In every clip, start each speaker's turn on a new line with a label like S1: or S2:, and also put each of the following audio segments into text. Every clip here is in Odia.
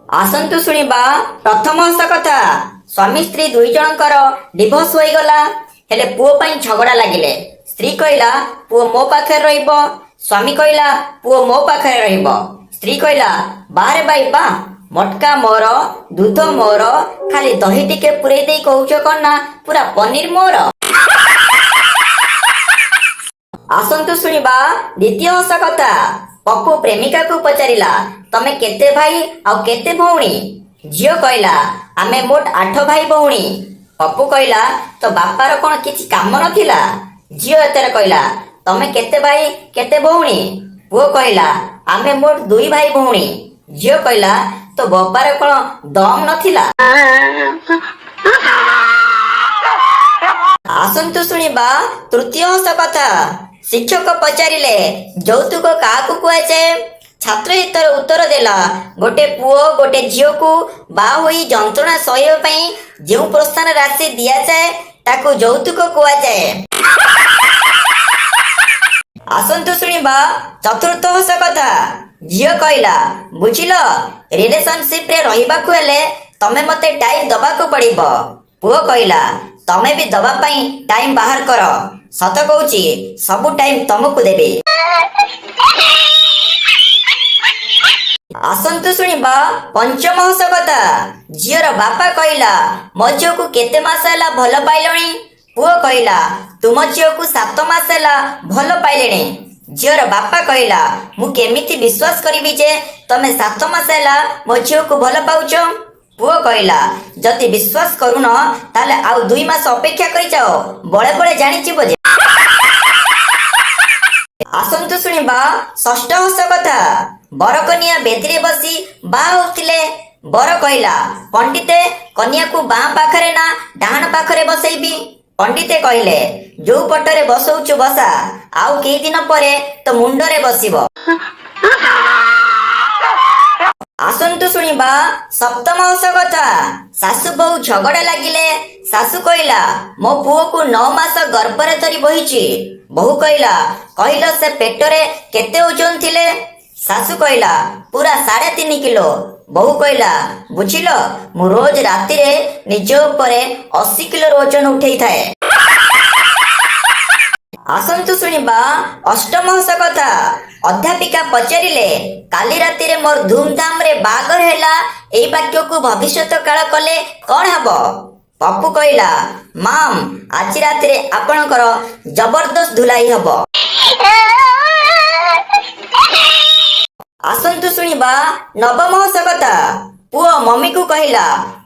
S1: ଆସନ୍ତୁ ଶୁଣିବା ପ୍ରଥମ ହସ କଥା। ସ୍ୱାମୀ ସ୍ତ୍ରୀ ଦୁଇ ଜଣଙ୍କର ଡିଭୋର୍ସ ହୋଇଗଲା, ହେଲେ ପୁଅ ପାଇଁ ଝଗଡ଼ା ଲାଗିଲେ। ସ୍ତ୍ରୀ କହିଲା, ପୁଅ ମୋ ପାଖରେ ରହିବ। ସ୍ୱାମୀ କହିଲା, ପୁଅ ମୋ ପାଖରେ ରହିବ। ସ୍ତ୍ରୀ କହିଲା, ବାରେ ବାଇ ବା, ମଟକା ମୋର, ଦୁଧ ମୋର, ଖାଲି ଦହି ଟିକେ ପୁରେଇ ଦେଇ କହୁଛ କଣ ନା ପୁରା ପନିର ମୋର। ଆସନ୍ତୁ ଶୁଣିବା ଦ୍ୱିତୀୟ ହସ କଥା। ପପୁ ପ୍ରେମିକାକୁ ପଚାରିଲା, ତମେ କେତେ ଭାଇ ଆଉ କେତେ ଭଉଣୀ? ଝିଅ କହିଲା, ଆମେ ମୋଟ 8 ଭାଇ ଭଉଣୀ। ପପୁ କହିଲା, ତୋ ବାପାର କଣ କିଛି କାମ ନଥିଲା? ଝିଅ ଏଥର କହିଲା, ତମେ କେତେ ଭାଇ କେତେ ଭଉଣୀ? ପୁଅ କହିଲା, ଆମେ ମୋଟ 2 ଭାଇ ଭଉଣୀ। ଝିଅ କହିଲା, ତୋ ବାପାର କଣ ଦମ ନଥିଲା? ଆସନ୍ତୁ ଶୁଣିବା ତୃତୀୟ ହସ କଥା। ଶିକ୍ଷକ ପଚାରିଲେ, ଯୌତୁକ କାହାକୁ କୁହାଯାଏ? ଛାତ୍ର ଏଥର ଉତ୍ତର ଦେଲା, ଗୋଟେ ପୁଅ ଗୋଟେ ଝିଅକୁ ବାହା ହୋଇ ଯନ୍ତ୍ରଣା ସହିବା ପାଇଁ ଯେଉଁ ପ୍ରୋତ୍ସାହନ ରାଶି ଦିଆଯାଏ ତାକୁ ଯୌତୁକ କୁହାଯାଏ। ଆସନ୍ତୁ ଶୁଣିବା ଚତୁର୍ଥ ହସ କଥା। ଝିଅ କହିଲା, ବୁଝିଲ, ରିଲେସନସିପରେ ରହିବାକୁ ହେଲେ ତମେ ମତେ ଟାଇମ ଦବାକୁ ପଡିବ। ପୁଅ କହିଲା, ତମେ ବି ଦବା ପାଇଁ ଟାଇମ ବାହାର କର, ସତ କହୁଛି ସବୁ ଟାଇମ ତମକୁ ଦେବି। ଆସନ୍ତୁ ଶୁଣିବା ପଞ୍ଚମ ହସ କଥା। ଝିଅର ବାପା କହିଲା, ମୋ ଝିଅକୁ କେତେ ମାସ ହେଲା ଭଲ ପାଇଲଣି? ପୁଅ କହିଲା, ତୁମ ଝିଅକୁ 7 ମାସ ହେଲା ଭଲ ପାଇଲିଣି। ଝିଅର ବାପା କହିଲା, ମୁଁ କେମିତି ବିଶ୍ୱାସ କରିବି ଯେ ତମେ 7 ମାସ ହେଲା ମୋ ଝିଅକୁ ଭଲ ପାଉଛ? ପୁଅ କହିଲା, ଯଦି ବିଶ୍ୱାସ କରୁନ ତାହେଲେ ଆଉ 2 ମାସ ଅପେକ୍ଷା କରିଯାଅ, ବଳେ ବଳେ ଜାଣିଯିବ ଯେ। ଆସନ୍ତୁ ଶୁଣିବା ଷଷ୍ଠ ହସ କଥା। ବରକନ୍ୟା ବେଦିରେ ବସି ବାହା ହଉଥିଲେ। ବର କହିଲା, ପଣ୍ଡିତେ କନ୍ୟାକୁ ବାଁ ପାଖରେ ନା ଡାହାଣ ପାଖରେ ବସେଇବି? ପଣ୍ଡିତେ କହିଲେ, ଯୋଉ ପଟରେ ବସଉଛୁ ବସା, ଆଉ କେଇ ଦିନ ପରେ ତୋ ମୁଣ୍ଡରେ ବସିବ। ଆସନ୍ତୁ ଶୁଣିବା ସପ୍ତମ ହସ କଥା। ଶାଶୁ ବୋହୂ ଝଗଡ଼ା ଲାଗିଲେ। ଶାଶୁ କହିଲା, ମୋ ପୁଅକୁ 9 ମାସ ଗର୍ଭରେ ଧରି ବହିଛି। ବୋହୂ କହିଲା, କହିଲ ସେ ପେଟରେ କେତେ ଓଜନ ଥିଲେ? ଶାଶୁ କହିଲା, ପୁରା 3.5 କିଲୋ। ବୋହୂ କହିଲା, ବୁଝିଲ, ମୁଁ ରୋଜ ରାତିରେ ନିଜ ଉପରେ 80 କିଲୋର ଓଜନ ଉଠେଇଥାଏ। ଆସନ୍ତୁ ଶୁଣିବା ଅଷ୍ଟମ ହସ କଥା। ଅଧ୍ୟାପିକା ପଚାରିଲେ, କାଲି ରାତିରେ ମୋର ଧୁମଧାମରେ ବାହାଘର ହେଲା, ଏଇ ବାକ୍ୟକୁ ଭବିଷ୍ୟତ କାଳ କଲେ କଣ ହବ? ପପୁ କହିଲା, ମାମ୍, ଆଜି ରାତିରେ ଆପଣଙ୍କର ଜବରଦସ୍ତ ଧୁଲାଇ ହବ। ଆସନ୍ତୁ ଶୁଣିବା ନବମ ହସ କଥା। ପୁଅ ମମିକୁ କହିଲା,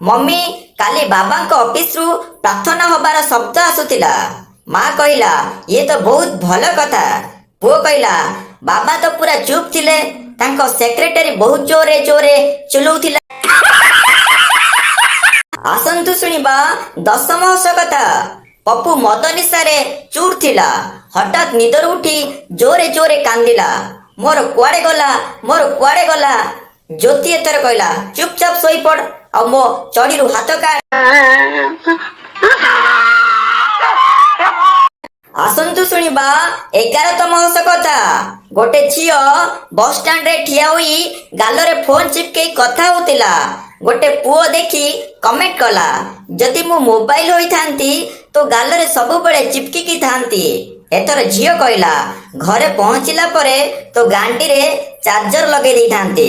S1: ମମି, କାଲି ବାବାଙ୍କ ଅଫିସରୁ ପ୍ରାର୍ଥନା ହବାର ଶବ୍ଦ ଆସୁଥିଲା। ମା କହିଲା, ଇଏ ତ ବହୁତ ଭଲ କଥା। ପୁଅ କହିଲା, ବାବା ତ ପୁରା ଚୁପ୍ ଥିଲେ, ତାଙ୍କ ସେକ୍ରେଟାରୀ ବହୁତ ଜୋରେ ଜୋରେ ଚୁଲଉଥିଲା। ଆସନ୍ତୁ ଶୁଣିବା ଦଶମ ହସ କଥା। ପପୁ ମଦ ନିଶାରେ ଚୁର୍ ଥିଲା। ହଠାତ୍ ନିଦରୁ ଉଠି ଜୋରେ ଜୋରେ କାନ୍ଦିଲା, ମୋର କୁଆଡେ ଗଲା, ମୋର କୁଆଡେ ଗଲା। ଜ୍ୟୋତି ଏଥର କହିଲା, ଚୁପଚାପ ଶୋଇପଡ ଆଉ ମୋ ଚଢିରୁ ହାତ କାଢ। ଆସନ୍ତୁ ଶୁଣିବା 11ତମ ହସ କଥା। ଗୋଟେ ଝିଅ ବସଷ୍ଟାଣ୍ଡରେ ଠିଆ ହୋଇ ଗାଲରେ ଫୋନ ଚିପକେଇ କଥା ହଉଥିଲା। ଗୋଟେ ପୁଅ ଦେଖି କମେଣ୍ଟ କଲା, ଯଦି ମୁଁ ମୋବାଇଲ ହୋଇଥାନ୍ତି ତୋ ଗାଲରେ ସବୁବେଳେ ଚିପକିକି ଥାନ୍ତି। ଏଥର ଝିଅ କହିଲା, ଘରେ ପହଞ୍ଚିଲା ପରେ ତୋ ଗାଣ୍ଡିରେ ଚାର୍ଜର ଲଗେଇ ଦେଇଥାନ୍ତି।